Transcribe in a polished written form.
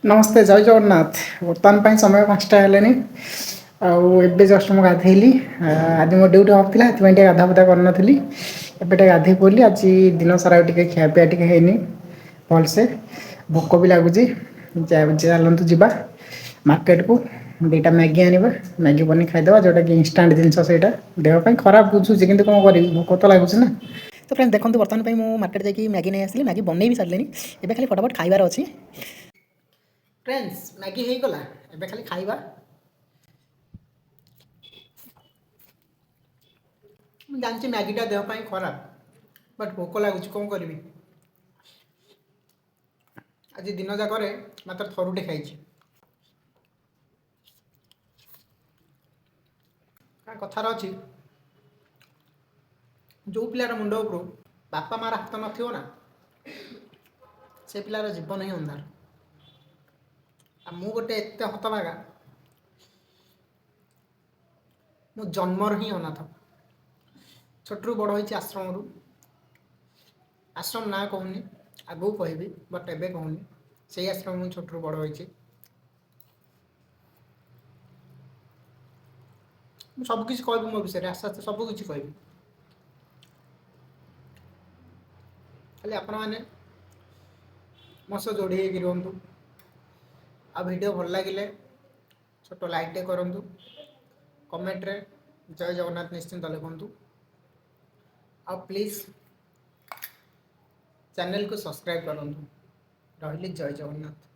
ନମସ୍ତେ, ଜୟ ଜଗନ୍ନାଥ। ବର୍ତ୍ତମାନ ପାଇଁ ସମୟ 5ଟା ହେଲାଣି ଆଉ ଏବେ ଜଷ୍ଟ ମୁଁ ଗାଧେଇଲି। ଆଜି ମୋ ଡ୍ୟୁଟି ଅଫ୍ ଥିଲା, ସେଥିପାଇଁ ଟିକେ ଗାଧା ପାଧା କରିନଥିଲି। ଏବେ ଟିକେ ଗାଧେଇ ପଡ଼ିଲି। ଆଜି ଦିନ ସାରା ଆଉ ଟିକେ ଖିଆପିଆ ଟିକେ ହେଇନି ଭଲସେ, ଭୋକ ବି ଲାଗୁଛି। ଚାଲନ୍ତୁ ଯିବା ମାର୍କେଟକୁ, 2ଟା ମ୍ୟାଗି ଆଣିବା, ମ୍ୟାଗି ବନେଇ ଖାଇଦେବା, ଯେଉଁଟାକି ଇନଷ୍ଟାଣ୍ଟ ଜିନିଷ। ସେଇଟା ଦେହ ପାଇଁ ଖରାପ ବୁଝୁଛି, କିନ୍ତୁ କ'ଣ କରିବି, ଭୋକ ତ ଲାଗୁଛି ନା। ତ ଫ୍ରେଣ୍ଡ ଦେଖନ୍ତୁ, ବର୍ତ୍ତମାନ ପାଇଁ ମୁଁ ମାର୍କେଟ ଯାଇକି ମ୍ୟାଗି ନେଇ ଆସିଲି, ମ୍ୟାଗି ବନେଇ ବି ସାରିଲିଣି, ଏବେ ଖାଲି ଫଟାଫଟ ଖାଇବାର ଅଛି। ଫ୍ରେଣ୍ଡସ୍, ମ୍ୟାଗି ହେଇଗଲା, ଏବେ ଖାଲି ଖାଇବା। ମୁଁ ଜାଣିଛି ମ୍ୟାଗିଟା ଦେହ ପାଇଁ ଖରାପ, ବଟ୍ ଭୋକ ଲାଗୁଛି, କ'ଣ କରିବି? ଆଜି ଦିନ ଯାକରେ ମାତ୍ର ଥରୁଟେ ଖାଇଛି। କଥାର ଅଛି, ଯେଉଁ ପିଲାର ମୁଣ୍ଡ ଉପରୁ ବାପା ମାଆର ହାତ ନଥିବ ନା, ସେ ପିଲାର ଜୀବନ ହିଁ ଅନ୍ଧାର। ଆଉ ମୁଁ ଗୋଟେ ଏତେ ହତଭାଗା, ମୁଁ ଜନ୍ମରୁ ହିଁ ଅନାଥ। ଛୋଟରୁ ବଡ଼ ହେଇଛି ଆଶ୍ରମରୁ। ଆଶ୍ରମ ନାଁ କହୁନି, ଆଗକୁ କହିବି, ବଟ୍ ଏବେ କହୁନି। ସେଇ ଆଶ୍ରମ ମୁଁ ଛୋଟରୁ ବଡ଼ ହେଇଛି। ମୁଁ ସବୁ କିଛି କହିବି ମୋ ବିଷୟରେ, ଆସ୍ତେ ଆସ୍ତେ ସବୁ କିଛି କହିବି। ଖାଲି ଆପଣମାନେ ମୋ ସହ ଯୋଡ଼ି ହେଇକି ରୁହନ୍ତୁ। ଆଉ ଭିଡ଼ିଓ ଭଲ ଲାଗିଲେ ଛୋଟ ଲାଇକ୍ଟେ କରନ୍ତୁ, କମେଣ୍ଟରେ ଜୟ ଜଗନ୍ନାଥ ନିଶ୍ଚିନ୍ତ ଲେଖନ୍ତୁ, ଆଉ ପ୍ଲିଜ୍ ଚ୍ୟାନେଲକୁ ସବସ୍କ୍ରାଇବ୍ କରନ୍ତୁ। ରହିଲି, ଜୟ ଜଗନ୍ନାଥ।